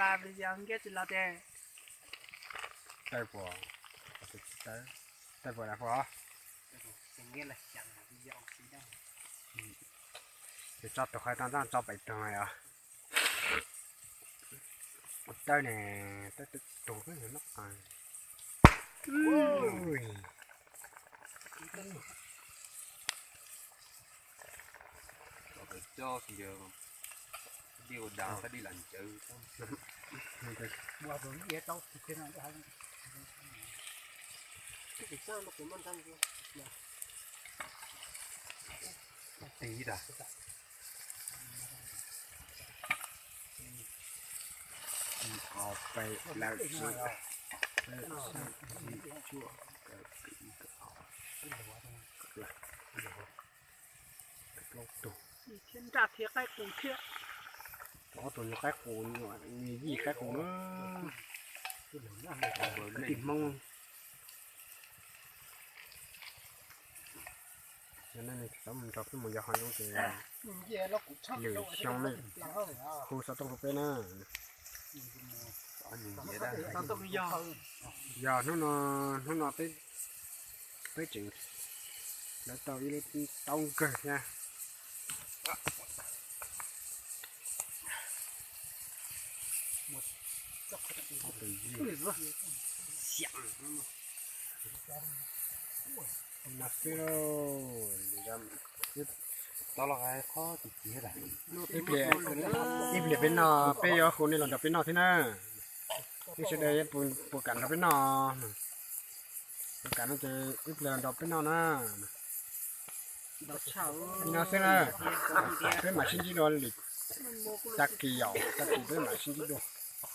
Nqa video nkiab tsis los ces. Tawj puas, tawj puas, ces tso tus qhov tau ntxaj tso pem tug os. Tawj ne, tawj tug noj qab. Ib, ob, peb, plaub, tsib, plaub tug, ob tug nyuag qaib qus, yim qaib qus na. Kwv tij Hmoob, yog nej tsis tau mus nrog peb mus yos hav zoov ces lwm xyoo nej hu xov tooj rau peb na. Yog hnub no, hnub no peb tseem lawv tau ib lub taub nkawg thiab. Ib pliag peb noj, peb yuav hu nej los nrog peb noj thiab na. Nej sawv daws puas kam nrog peb noj? Puas kam no ces ib pliag los nrog peb noj na. Li no xwb na, peb mam sib ntsib dua lwm tag kis, yog tag kis peb mam sib ntsib dua.